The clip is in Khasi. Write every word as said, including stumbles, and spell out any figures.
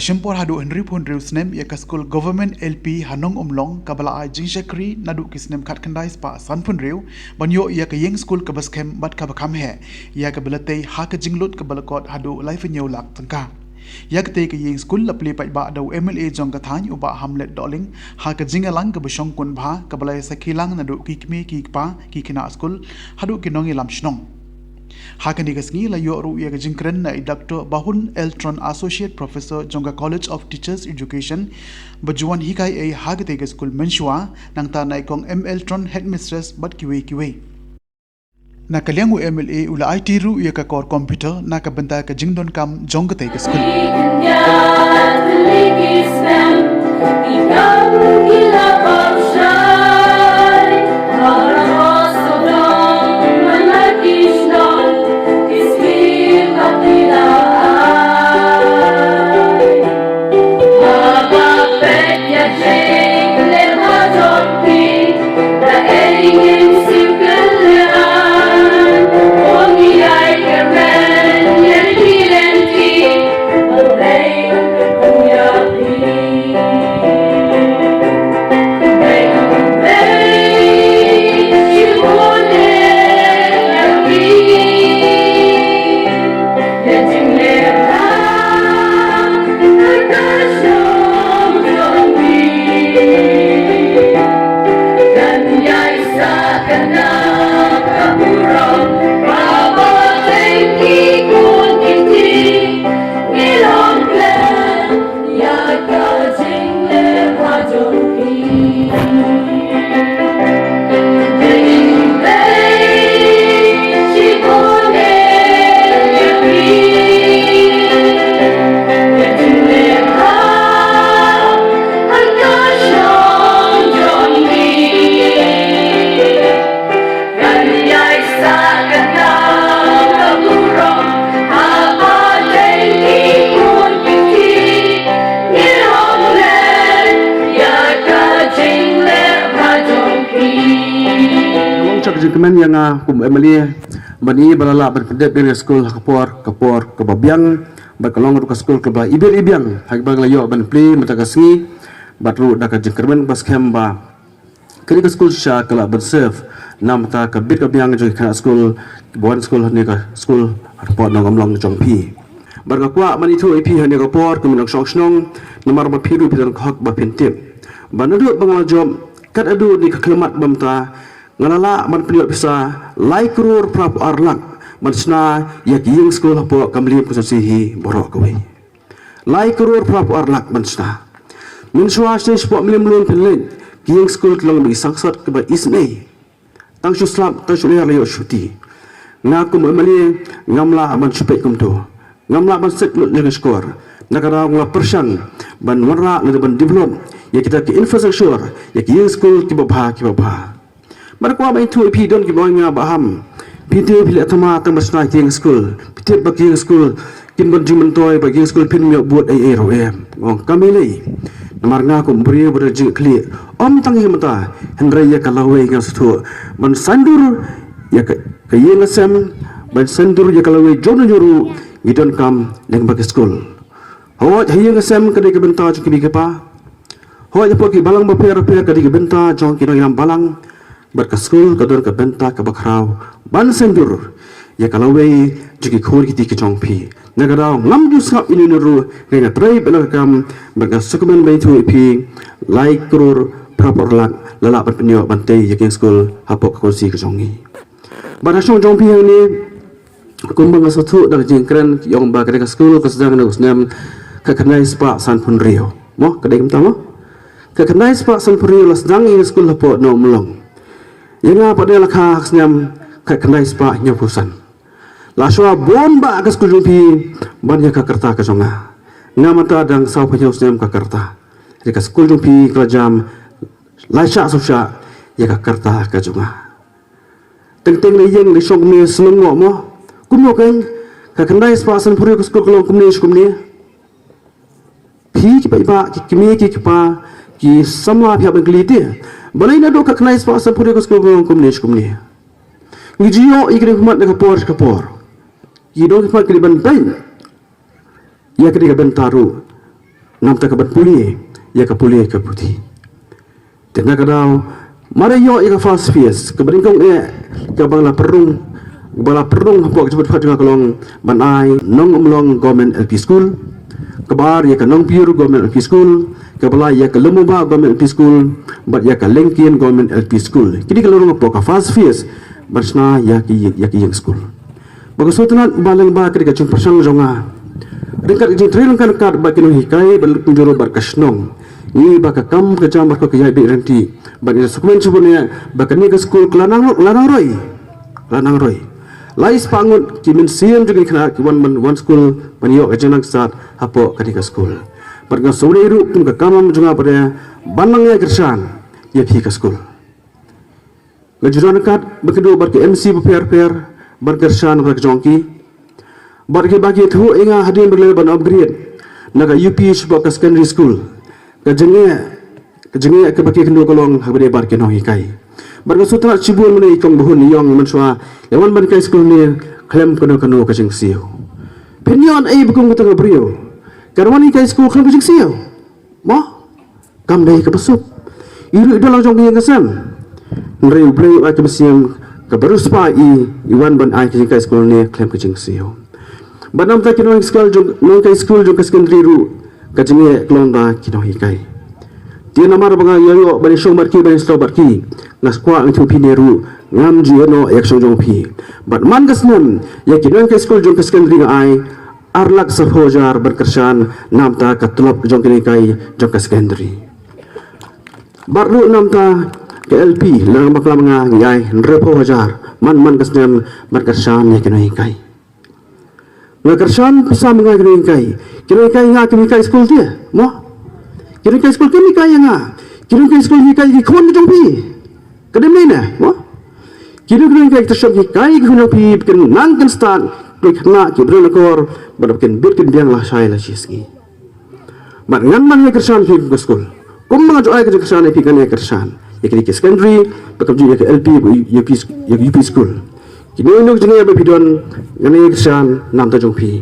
Shim por haduh hynriewphew hynriew snem ïa ka skul Government L P ha Nongumlong kaba la ai jingshakri naduh ki snem khatkhyndai spah sanphew hynriew ban ïoh ïa ka ïing skul kaba skhem bad kaba kham heh, ïa kaba la tei ha ka jinglut kaba la kot haduh laiphew hynñiew lak tyngka. Ïa katei ka ïing skul la plie paidbah da u M L A jong ka thaiñ u Bah Hamlet Dohling ha ka jingïalang kaba shongkun bha kaba la ïa sakhi lang naduh ki kmie ki kpa, ki khynnah skul haduh ki nongïalam shnong. Ha kane ka sngi la ïoh ruh ïa ka jingkren na i Doctor Bahun L. Tron, Associate Professor jong ka College of Teachers Education, ba ju wan hikai ei ha katei ka skul mynshuwa, nangta na i Kong M. L. Tron, Headmistress bad kiwei kiwei. Na ka liang u M L A u la aiti ruh ïa ka kor computer na ka bynta ka jingdonkam jong katei ka skul. Ka long ka jingkmen ïa nga kum M L A ban ïoh ba la lah ban pyndep ïa ka skul ha ka por, ka por kaba biang, bad ka long ruh ka skul kaba ibil ibiang ha kaba nga la ïoh ban plie mynta ka sngi, bad ruh da ka jingkyrmen ba skhem ba kane ka skul shisha ka lah ban serve na ka bynta ka bit ka biang jong ki khynnah skul kiba wan skul ha kane ka skul hapoh Nongumlong jong phi. Bad nga kwah ban ïathuh ïa phi ha kane ka por kum ki nongshong shnong, namar ba phi ruh phi don ka hok ba phin tip ba naduh ba nga la jop kat haduh kane ka khyllipmat ba mynta, nga la lah ban pynïoh pisa lai klur phra phew ar lak ban shna ïa ki ïing skul hapoh ka Mylliem constituency hi baroh kawei. Lai klur phra phew ar lak ban shna. Mynshuwa shisha shapoh Mylliem Lum phin leit, ki ïing skul ki long ba ki sangsot kiba isynei. Tang shu slap, tang shu lyer la ïoh shuti. Nga kum M L A ngam lah ban shu peit kumto. Ngam lah ban set lut ïa ka shkor. Na ka daw nga la pyrshang ban wanrah lane ban develop ïa kita ki infrastructure, ïa ki ïing skul kiba bha, kiba bha. Bad kwah ban ïathuh ïa phi, don kiba ong ïa nga, Bah Ham, phi te phi leh thma tang ban shna ki ïing skul. Phi tip ba ki ïing skul kin ban jingmyntoi, ba ki ïing skul phin ïoh bud ei ei ruh em. Nga ong kam lei. Namar nga kum u briew ba don jingkitkhlieh, ym tang ïa mynta, hynrei ïa ka lawei nga sngewthuh ban saiñdur ïa ka, ka ïing ka sem, ban saiñdur ïa ka lawei jong ngi ruh, ngi donkam lyngba ki skul. Hooid, ha ïing ka sem ka dei ka bynta jong ki kmie ki kpa. Hooid, hapoh ki balang bapher bapher ka dei ka bynta jong ki nongïalam balang. Bad ka skul ka don ka bynta kaba khraw ban saiñdur ïa ka lawei jong ki khun ki kti ki jong phi. Na ka daw ngam ju sngap ïa une une ruh, nga trei bad nga kam, bad nga sngewkmen ban ïathuh ïa phi, lai klur phra phew ar lak la lah ban pynïoh ban tei ïa ka ïing skul hapoh ka constituency ka jong ngi. Bad ha shnong jong phi hangne, kumba nga sngewthuh da ka jingkren, ki ong ba kane ka skul ka sdang na u snem khatkhyndai spah sanphew hynriew. Mo, ka dei kumta mo? Khatkhyndai spah sanphew hynriew la sdang ïa ka skul hapoh Nongumlong. Ïa nga pat nga la kha ha ka snem khatkhyndai spah hynñiewphew san. La shuwa bun bah ka skul jong phi ban ïa ka rta ka jong nga. Nga mynta dang sawphew hynñiew snem ka rta. Ïa ka skul jong phi ka la jam lai shah saw shah ïa ka rta ka jong nga. Teng teng la ïeng la shong kumne, sngewlyngngoh mo. Kumno kein, khatkhyndai spah sanphew hynriew ka skul ka long kumne shi kumne. Phi ki paidbah, ki kmie ki kpa, ki samla, phi hap ban kylli te, balei naduh khatkhyndai spah sanphew hynriew ka skul ka long kumne shi kumne. Ngi ju ïoh ïa ki nongkhmat na ka por sha ka por. Ki nongkhmat ki dei ban peit ïa kane ka bynta ruh. namta ka ban pule ïa ka pule ka puthi. Te na ka daw, mar ïoh ïa ka first phase kaba nyngkong eh, kaba la pynrung, kaba la pynrung hapoh ka jingpynphad jong nga ka long ban ai Nongmlong Government L P School, kaba ar ïa ka Nongpyiur Government L P School, kaba lai ïa ka Lumumba Government L P School, bad ïa ka Lengkien Government L P School. Kine ki la rung hapoh ka first phase ban shna ïa ki, ïa ki ïing school. Ba ka sngewtynnat ba lyngba ka dei ka jingpyrshang jong nga, ryngkat ka jingtrei lyngkar bad ki nonghikai bad la kumjuh ruh bad ka shnong, ngi ba ka kam ka jam bad ka ïaid beit ryntih, bad ngi sngewkmen shibun ïa ba kane ka skul ka la nang, la nang roi, la nang roi. Lai spah ngut ki mynsiem jong ki khynnah ki wan ban wan skul ban ïoh ka jingnang stad hapoh kane ka skul. Bad nga sngewdei ruh kum ka kam jong nga ba dei ban nang ïa kyrshan ïa phi ka skul. Nga ju don kat ba kynduh bad ki M C bapher bapher ban kyrshan bad ka jong ki. Bad ki ba ki thuh ïa nga hadien ba leh ban upgrade na ka U P shapoh ka secondary school. Ka jingeh, ka jingeh kaba ki kynduh ka long ha ba dei bad ki nonghikai. Bad nga sngewtynnat shibun mynne i kong Bahun i ong mynshuwa, ïa wan ban hikai skul ne khlem kano kano ka jingsiew. Phin ïoh ei ba kum kata ka briew ka wan hikai skul khlem ka jingsiew? Mo? Kam dei kaba suk. I ruh i don la jong ka ïing ka sem. Hynrei U Blei u ai ka mynsiem kaba riewspah ïa i, i wan ban ai ka jinghikai skul ne khlem ka jingsiew. Bad namta ki nonghikai skul jong, nonghikai skul jong ka secondary ruh ka jingeh ka long da ki nonghikai. Te namar ba nga ïoh ban ïashong bad ki, ban ïasyllok bad ki, nga kwah ïathuh phi ne ruh ngam ju ïehnoh ïa ka shong jong phi. Bad man ka snem ïa ki nonghikai skul jong ka secondary nga ai ar lak saphew hajar ban kyrshan namta ka tulop jong ki nonghikai jong ka secondary. Bad ruh namta ka L P, lada ngam bakla ma nga, ngi ai hynriewphew hajar man man ka snem ban kyrshan ïa ki nonghikai. Nga kyrshan pisa ma nga ïa ki nonghikai. Ki nonghikai nga kim hikai skul te, mo? Ki nonghikai skul kim hikai ïa nga. Ki nonghikai skul hikai ki khun ki jong phi. Ka dei mynne, mo? Ki nonghikai ki tyrshang hikai ki khun jong phi ba kin nang kin stad, ki khynnah ki briew na kor, bad ba kin bit kin biang lashai lashisngi. Bad ngan nang ïa kyrshan phi ka skul. Kumba nga ju ai ka jingkyrshan ïa phi, ngan ïa kyrshan ïa kine ki secondary, bad kumjuh ïa ka L P, ïa ka U P, ïa ka U P school. Kino kino ka jingeh ba phi don, ngan ïa kyrshan namta jong phi.